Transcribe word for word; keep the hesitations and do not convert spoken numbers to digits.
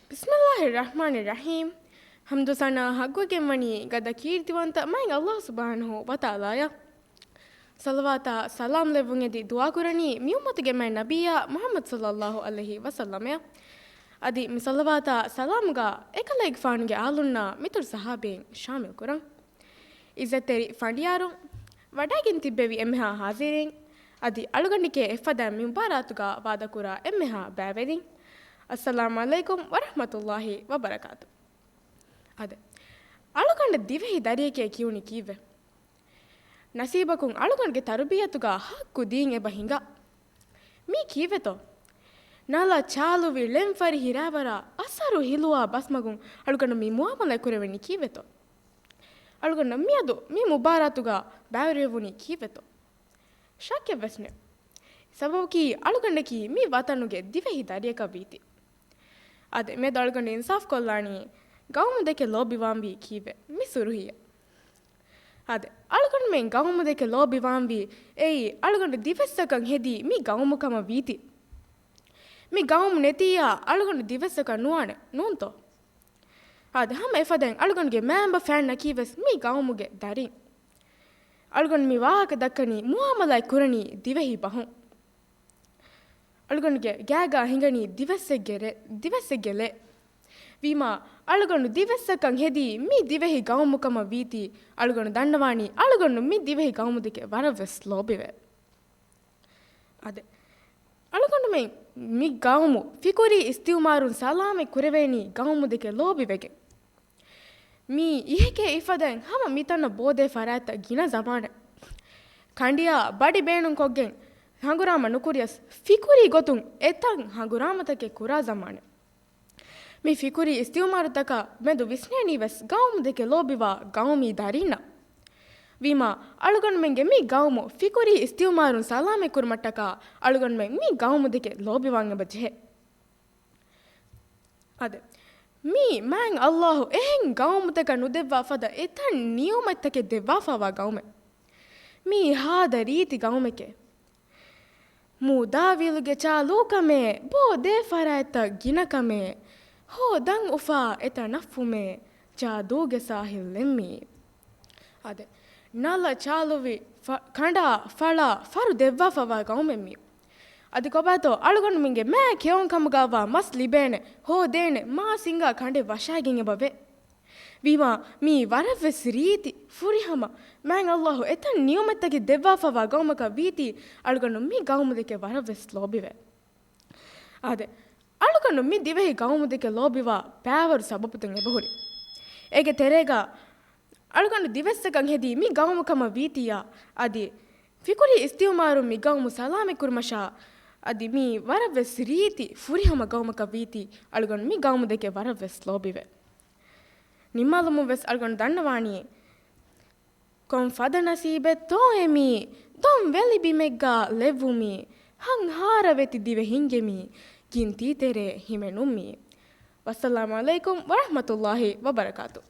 ބިސްމިއްލާހި ރަޙްމާނި ރަޙީމް. ޙަމްދު ސަނާ ޙައްޤުވެގެންވަނީ ގަދަ ކީރިތިވަންތަ މާތް ﷲ ސުބްޙާނަހޫ ވަތަޢާލާއަށް. ޞަލަވާތާ ސަލާމް ލެއްވުން އެދި ދުޢާ ކުރަނީ މި އުއްމަތުގެ މާތް ނަބިއްޔާ މުޙައްމަދު ޞައްލައްލާހު ޢަލައިހި ވަސައްލަމައަށް. އަދި މި ޞަލަވާތާ ސަލާމުގަ އެކަލޭގެފާނުގެ އާލުންނާ މިތުރު ޞަޙާބީން ޝާމިލް ކުރަން. ޢިއްޒަތްތެރި ފަނޑިޔާރުން، ވަޑައިގެން ތިއްބެވި އެންމެހާ ޙާޟިރީން، އަދި އަޅުގަނޑެކޭ އެއްފަދައިން މި މުބާރާތުގަ ވާދަކުރާ އެންމެހާ ބައިވެރިން، އައްސަލާމު ޢަލައިކުމް ވަރަޙްމަތުﷲި ވަބަރަކާތު. އާދެ، އަޅުގަނޑަށް ދިވެހި ދަރިއެކޭ ކިޔުނީ ކީއްވެ؟ ނަސީބަކުން އަޅުގަނޑުގެ ތަރުބިޔަތުގަ ޙައްޤު ދީން އެބަ ހިނގާ. މީ ކީއްވެތޯ؟ ނަލަ ޗާލުވި ޅެންފަރި ހިރާވަރާ އަސަރު ހިލުވާ ބަސްމަގުން އަޅުގަނޑު މި މުޢާމަލާތް ކުރެވެނީ ކީއްވެތޯ؟ އަޅުގަނޑަށް މިއަދު މި މުބާރާތުގަ ބައިވެރިވެވުނީ ކީއްވެތޯ؟ ޝައްކެއްވެސް ނެތް. ސަބަބަކީ އަޅުގަނޑަކީ މި ވަޠަނުގެ ދިވެހި ދަރިއަކަށް ވީތީ. އާދެ، މިއަދު އަޅުގަނޑު އިންސާފް ކޮށްލާނީ، ގައުމު ދެކެ ލޯބިވާންވީ ކީއްވެ؟ މި ސުރުޚީއަށް. އާދެ، އަޅުގަނޑުމެން ގައުމު ދެކެ ލޯބިވާންވީ އެއީ، އަޅުގަނޑު ދިވެއްސަކަށް ހެދީ މި ގައުމު ކަމަށް ވީތީ. މި ގައުމު ނެތިއްޔާ އަޅުގަނޑު ދިވެއްސަކަށް ނުވާނެ، ނޫންތޯ؟ އާދެ، ހަމަ އެފަދައިން އަޅުގަނޑުގެ މައިންބަފައިންނަކީވެސް މި ގައުމުގެ ދަރިން. އަޅުގަނޑު މި ވާހަކަ ދައްކަނީ މުޢާމަލާތް ކުރަނީ ދިވެހި ބަހުން. އަޅުގަނޑުގެ ގާގާ ހިނގަނީ ދިވެއްސެއްގެ ރެ-، ދިވެއްސެއްގެ ލެ. ވީމާ، އަޅުގަނޑު ދިވެއްސަކަށް ހެދީ މި ދިވެހި ގައުމު ކަމަށް ވީތީ، އަޅުގަނޑު ދަންނަވާނީ އަޅުގަނޑު މި ދިވެހި ގައުމު ދެކެ ވަރަށްވެސް ލޯބިވޭ. އާދެ، އަޅުގަނޑުމެން މި ގައުމު ފިކުރީ އިސްތިޢުމާރުން ސަލާމަތް ކުރެވޭނީ ގައުމު ދެކެ ލޯބިވެގެން. މީ އިހެކޭ އިފަދައިން ހަމަ މިތަނަށް ބޯދޭ ފަރާތްތައް ގިނަ ޒަމާނެއް. ކަނޑިއާ ބަޑި ބޭނުންކޮށްގެން ހަނގުރާމަ ނުކުރިޔަސް، ފިކުރީ ގޮތުން އެތަން ހަނގުރާމަތަކެއް ކުރާ ޒަމާނެއް. މި ފިކުރީ އިސްތިޢުމާރުތަކާ މެދު ވިސްނޭނީ ވެސް ގައުމު ދެކެ ލޯބިވާ ގައުމީ ދަރިންނަށް. ވީމާ، އަޅުގަނޑުމެންގެ މި ގައުމު ފިކުރީ އިސްތިޢުމާރުން ސަލާމަތް ކުރުމަށްޓަކާ، އަޅުގަނޑުމެން މި ގައުމު ދެކެ ލޯބިވާން އެބަ ޖެހޭ. އާދެ، މީ މާތް ﷲ އެހެން ގައުމުތަކަށް ނުދެއްވާ ފަދަ އެތައް ނިޢުމަތްތަކެއް ދެއްވާފަވާ ގައުމެއް. މީ ހާދަ ރީތި ގައުމެކޭ. މޫދާވިލުގެ ޗާލޫކަމޭ، ބޯދޭ ފަރާތްތައް ގިނަކަމޭ، ހޯދަން އުފާ އެތަނަށްފުމޭ، ޖާދޫގެ ސާހިލްއެއް މީ. އާދެ، ނަލަ ޗާލުވި ފަ-، ކަނޑާ ފަޅާ ފަރު ދެއްވާފަވާ ގައުމެއް މީ. އަދި ކޮބާތޯ އަޅުގަނޑުމެންގެ މާ ކެއުން ކަމުގައިވާ މަސް ލިބޭނެ، ހޯދޭނެ، މާ ސިނގާ ކަނޑެއް ވަށާގެން އެބަ ވޭ. ވީމާ، މީ ވަރަށްވެސް ރީތި ފުރިހަމަ މާތް ﷲ އެތައް ނިޢުމަތްތަކެއް ދެއްވާފަވާ ގައުމަކަށް ވީތީ، އަޅުގަނޑު މި ގައުމު ދެކެ ވަރަށްވެސް ލޯބިވޭ. އާދެ، އަޅުގަނޑު މި ދިވެހި ގައުމު ދެކެ ލޯބިވާ ބައިވަރު ސަބަބުތައް އެބަހުރި. އޭގެ ތެރޭގަ އަޅުގަނޑު ދިވެއްސަކަށް ހެދީ މި ގައުމު ކަމަށް ވީތިއްޔާ، އަދި ފިކުރީ އިސްތިޢުމާރުން މި ގައުމު ސަލާމަތް ކުރުމަށާ، އަދި މީ ވަރަށްވެސް ރީތި ފުރިހަމަ ގައުމަކަށް ވީތީ، އަޅުގަނޑު މި ގައުމު ދެކެ ވަރަށްވެސް ލޯބިވޭ. ނިންމާލުމުން ވެސް އަޅުގަނޑު ދަންނަވާނީ، ކޮން ފަދަ ނަސީބެއްތޯއޭ މީ، ދޮން ވެލި ބިމެއްގަ ލެއްވުމީ، ހަންހާރަ ވެތި ދިވެ ހިންގެމީ، ގިންތީ ތެރޭ ހިމެނުމީ. ވައްސަލާމު ޢަލައިކުމް ވަރަޙްމަތުﷲި ވަބަރަކާތު.